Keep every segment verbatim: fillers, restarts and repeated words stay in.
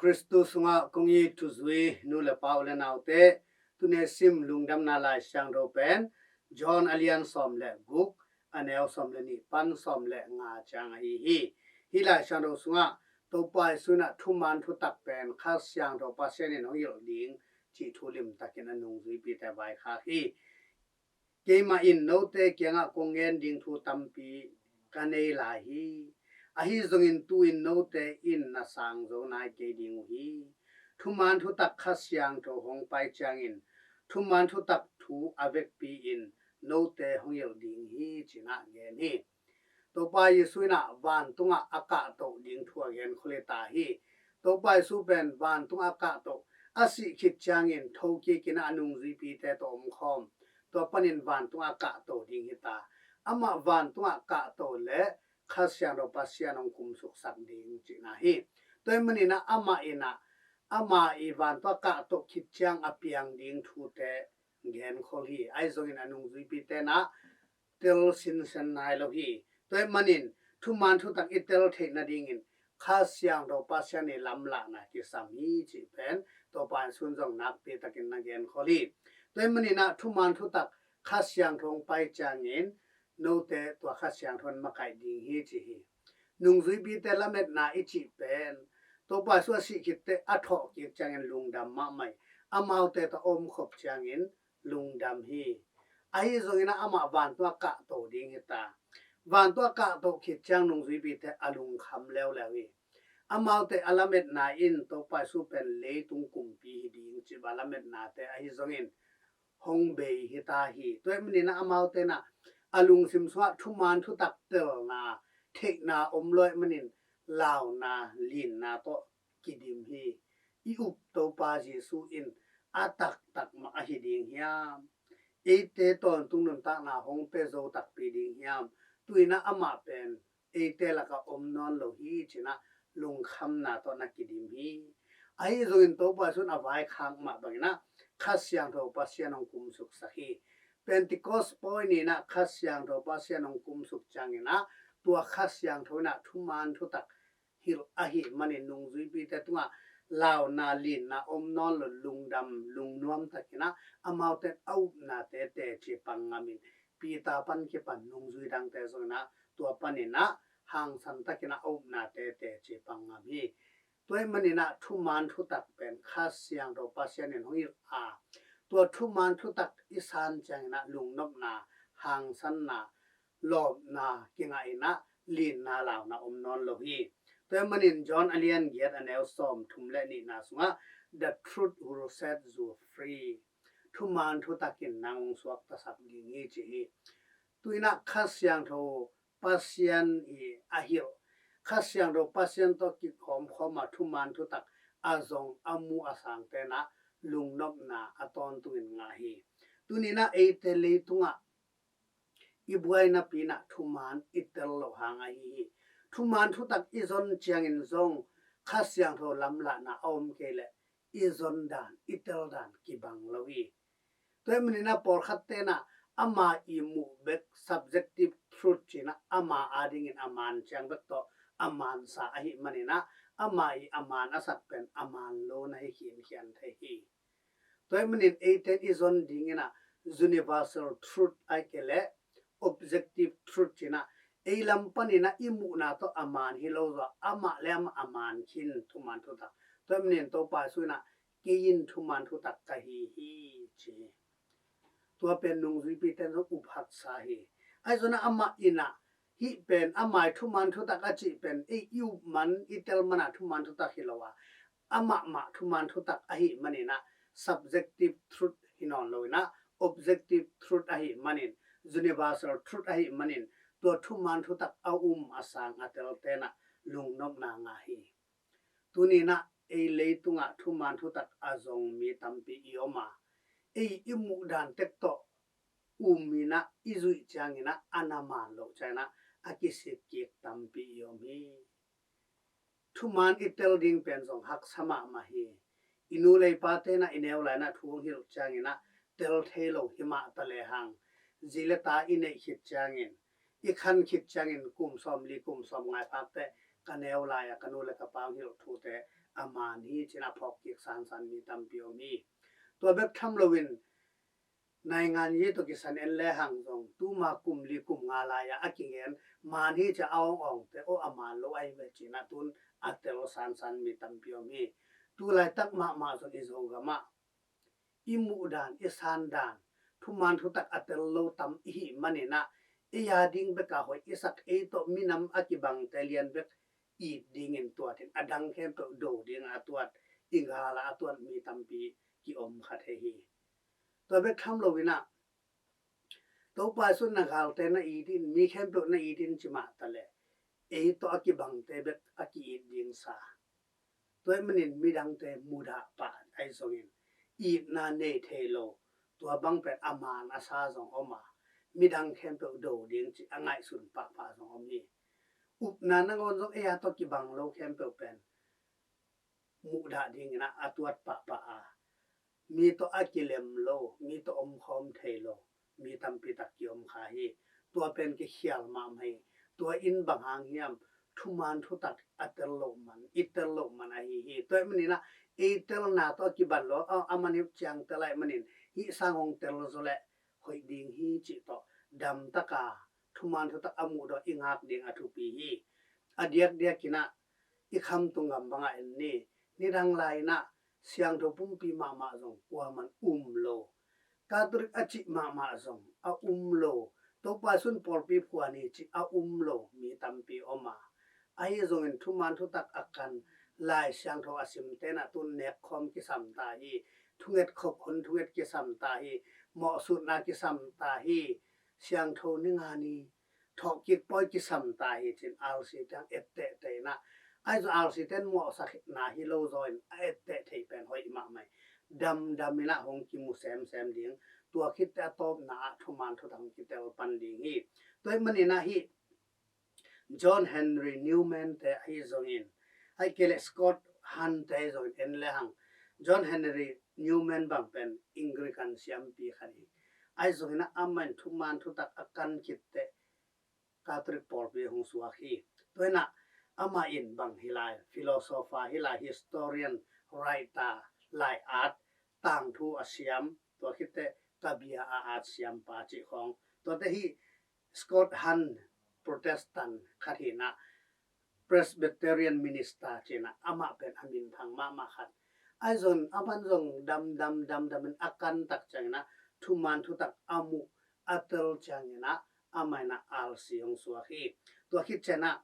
Khristu sungah kong it thuzui nu le pa, u le naute, tuni sim lungdamna Lai Siangtho pen John a lian sawm le guk, a neu sawm le nih pan sawm le nga ciang ahi hi. Hih Lai Siangtho sungah Topa Jesu in ah thuman thutak pen Kha Siangtho Pasian in hong hilh ding cih thu limtakin a nungzuipite vaikhak hi. Keimah in note kiangah kong gen ding thu tampi ka nei lai hi. Ahi zongin tu-in note in na sang zo nai kei ding uh hi. Thuman thutak Kha Siangtho hong pai ciangin thuman thutak thu a vekpi-in note hong hilh ding hi, ci-in ah gen hi. Topa Jesu in ah vantungah a kahtoh ding thu a genkhol hi ta hi. Topa Jesu pen vantungah a kahtoh, a sih khit ciangin thokik in ah a nungzuipite tawh omkhawm, tua panin vantungah a kahtoh ding hi ta. Amah vantungah kahtoh leh Kha Siangtho Pasian hong kumsuksak ding cihna hi. Tua ahih manin ah amah in ah, ama i vantungah kahtoh khit ciang a piang ding thute genkhol hi. Ahi zongin a nungzuipite in ah tel sinsen nai lo hi. Tua ahih manin thuman thutak i tel theih nadingin Kha Siangtho Pasian i lamlahna kisam hi, cih pen Topa Jesu in zong nakpi takin na genkhol hi. Tua ahih manin ah thuman thutak Kha Siangtho hong pai ciangin note tua Kha Siangtho in makaih ding hi, ci hi. Nungzuipite lametna i cih pen Topa Jesu a sih khit teh a thawhkik ciangin lungdam mahmah hi. Amaute tawh a omkhop ciangin lungdam hi. Ahi zongin ah amah vantungah kahtoh ding hi ta. Vantungah kahtoh khit ciang nungzuipite a lungkham leuleu hi. Amaute a lametna in Topa Jesu pen leitung kumpi hi ding cih bang lametnate ahi zongin hong bei hi ta hi. Tua ahih manin ah amaute in ah a lungsim sungah thuman thutak telna, theihna om lo ahih manin launa, linna tawh kidim hi. I up Topa Jesu in a taktak mah ahi ding hiam? Eite tawntung nuntakna hong pia zo takpi ding hiam? Tu-in ah amah pen eite lakah om nawn lo hi, ci-in ah lungkhamna tawh na kidim hi. Ahi zongin Topa Jesu in a vaikhak mah bangin ah Kha Siangtho Pasian hong kumsuksak hi. Pentecost pawi ni-in ah Kha Siangtho Pasian hong kumsuk ciangin ah tua Kha Siangtho in ah thuman thutak hilh ahih manin nungzuipite tungah launa, linna om nawn lo, lungdam, lungnuam takin ah amaute a upnate teci pang ngamin Peter pan kipan nungzui dangte zong in ah tua panin ah hangsan takin ah a upnate teci pang ngam hi. Tua ahih manin ah thuman thutak pen Kha Siangtho Pasian in hong hilh a, tua thuman thutak i san ciangin ah lungnopna, hangsanna, lawpna kingah in ah linna, launa om nawn lo hi. Tua ahih manin John a lian giat, a neu sawm thum le nihna sungah, "The truth will set you free." Thuman thutak in nang hong suaktasak ding hi, ci hi. Tu-in ah Kha Siangtho Pasian i a hilh, Kha Siangtho Pasian tawh kikawmkhawm a thuman thutak a zong, a mu, a sangte in ah lungnopna a tawntungin ngah hi. Tuni-in ah eite leitungah i buainapi in ah thuman i tel loh hang ahi hi. Thuman thutak i zon ciangin zong Kha Siangtho lamlahna a om kei leh i zon dan, i tel dan kibang lo hi. Tua ahih manin ah pawlkhatte in ah ama i muh bek, subjective truth ci-in ah ama adingin a man ciang bek tawh a mansa ahih manin ah ama i a man a sak pen a man lo na hi khinkhian thei hi. Tua ahih manin eite in i zon dingin ah universal truth ahih kei leh objective truth ci-in ah ei lam panin ah i muhna tawh a man hi lo zaw, amah le amah a man khin thuman thutak. Tua ahih manin Topa Jesu in ah, "Kei in thuman thutak ka hi hi," ci hi. Tua pen nungzuipite in zong up haksa hi. Ahi zongin ah amah in ah hih pen ama i thuman thutak a cih pen ei i up man, i tel man a thuman thutak hi lo a, amah mah thuman thutak ahih manin ah subjective truth hi nawn lo in ah objective truth ahih manin, universal truth ahih manin tua thuman thutak a um, a sang, a telte in ah lungnopna ngah hi. Tuni-in ah ei leitungah thuman thutak a zong mi tampi i om a, ei i muh dan tek tawh um in ah i zuih ciangin ah a na man loh ciangin ah a kisikkik tampi i om hi. Thuman i tel ding pen zong haksa mahmah hi. I nu le i pate in ah i neu lai-in ah thu hong hilh ciangin ah tel thei lo hi mah ta lehang, zi le ta i neih khit ciangin, i khan khit ciangin kum sawmli, kum sawmnga i phak teh ka neu lai-a ka nu le ka pa hong hilh thute a man hi, ci-in a phawk kik sansan mi tampi om hi. Tua bek tham loin naingan yi tawh kisan en lehang zong tuma kum li kum nga lai-a a kingen man hi ci-a a awng awngte aw a man lo ahi ve ci-in a tun a tel sansan mi tampi om hi. Tu laitak mahmah zong i Zogam ah i muhdan i sandan thuman thutak a tel lo tam i hih manin ah ei a ding bek a hoih i sak, ei tawh minam a kibangte lian bek it dingin tuat in a dang khempeuh do ding a tuat, i gal a a tuat mi tampi ki om kha thei hi. Tua bek tham loin ah Topa Jesu in na galte na it in, mi khempeuh na it in ci mah taleh ei tawh a kibangte bek a ki-it ding sa. Tua ahih manin midangte mudah pah ahi zongin itna nei thei lo, tua bang pen a man a sa zong om a, midang khempeuh do ding ci a ngaihsun pahpah zong om hi. Upna nangawn zong ei a tawh kibang lo khempeuh pen muhdah dingin ah a tuat pahpah a, mi tawh a kilem lo, mi tawh omkhawm thei lo mi tampi tak ki om kha hi. Tua pen kikhial mahmah hi. Tua in bang hang hiam? Thuman thutak a tel loh man, i tel loh man ahi hi. Tua ahih manin ah ei telna tawh a kiban lo, a, a man hi ciang tel ahih manin hih sang hong tel zaw leh hoih ding hi cih tawh damtak a thuman thutak a muh dawh i ngak ding a thupi hi. A diakdiakin ah i khamtung gam bangah en ni. Nidang lai-in ah siangtho pumpi mahmah zong kuaman um lo, Catholic a cih mahmah zong a um lo, Topa Jesu in pawlpi phuan hi cih a um lo mi tampi om a, ahi zongin thuman thutak a kan, Lai Siangtho a simte in ah tun nekkhawm kisam ta hi, thunget khop hun thunget kisam ta hi, mawhsutna kisam ta hi, siangtho ni nga ni thawhkik pawi kisam ta hi ci-in R C te hong etteh teh in ah, ahi zong R C te in mawhsakna hi lo zaw in a etteh theih pen hoih mahmah hi. Damdam in ah hong kimu semsem ding, tua khit teh a tawpna ah thuman thutak hong kitel pan ding hi. Tua ahih manin ah hih John Henry Newman te ahi zongin, ahih kei leh Scott Hahn te ahi zongin en lehang, John Henry Newman bang pen Anglican siampi khat hi. Ahi zongin ah amah in thuman thutak a kan khit teh Catholic pawlpi hong suak hi. Tua in ah amah in bang hi lai, philosopher hi lai, historian, writer, lai at, tangthu a siam, tua khit teh kabia a at siampa cih khawng. Tuate hih Scott Hahn, Protestant khat hi in ah, Presbyterian minister ci-in ah amah pen a minthang mahmah khat. Ahi zongin aman zong damdam damdam in a kan tak ciangin ah thuman thutak a muh a tel ciangin ah amah in ah R C hong suak hi. Tua khit ciangin ah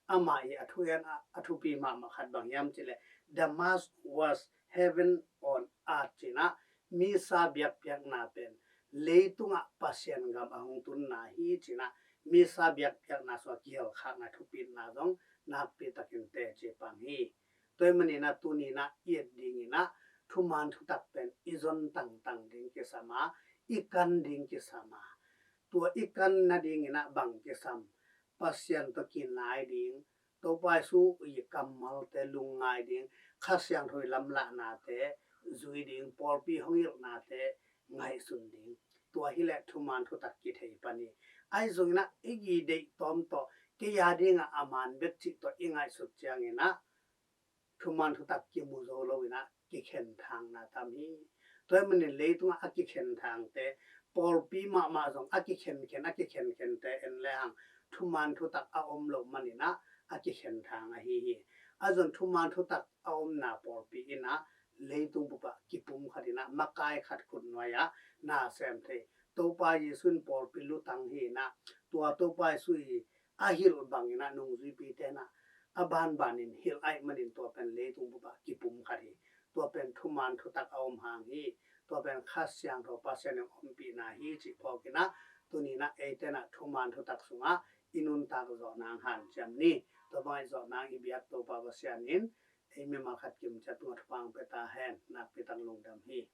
amah i a thugen a, a thupi mahmah khat bang hiam cih leh, "The Mass was heaven on earth," ci-in ah misa biakpiakna pen leitungah Pasian gam a hong tunna hi ci-in ah misa biakpiakna sungah kihelkhakna thupitna zong nakpi takin teci pang hi. Tua ahih manin ah tuni in ah i et dingin ah thuman thutak pen i zon tangtang ding kisam a, i kan ding kisam a, tua i kan nadingin ah bang kisam? Pasian tawh kinai ding, Topa Jesu i kammalte lungngai ding, Kha Siangtho i lamlahnate zui ding, pawlpi hong hilhnate ngaihsun ding. Tua hi leh thuman thutak kithei pan hi. Ahi zongin ah i deih tawm tawh, kei a dingah a man bek cih tawh i ngaihsut ciangin ah thuman thutak kimu zo lo in ah kikhenthangna tam hi. Tua ahih manin leitungah a kikhenthangte, pawlpi mahmah zong a kikhenkhen, a kikhenkhente en lehang thuman thutak a om loh manin ah a kikhenthang ahi hi. Ahi zong thuman thutak a omna pawlpi in ah leitung bup ah kipumkhat in ah makai khat khutnuai ah na sem thei. Topa Jesu in pawlpi lutang hi in ah, tua Topa Jesu i a hilh bangin ah nungzuipite in ah a banbanin hilh ahih manin tua pen leitung bup ah kipumkhat hi. Tua pen thuman thutak a om hang hi. Tua pen Kha Siangtho Pasian in ompihna hi cih phawk in ah, tuni in ah eite in ah thuman thutak sungah i nuntak zawh nang hanciam ni. Tua bangah i zawh nang i biak Topa Pasian in ei mimal khat kimciat tungah thupha hong pia ta hen. Nakpi tak lungdam hi.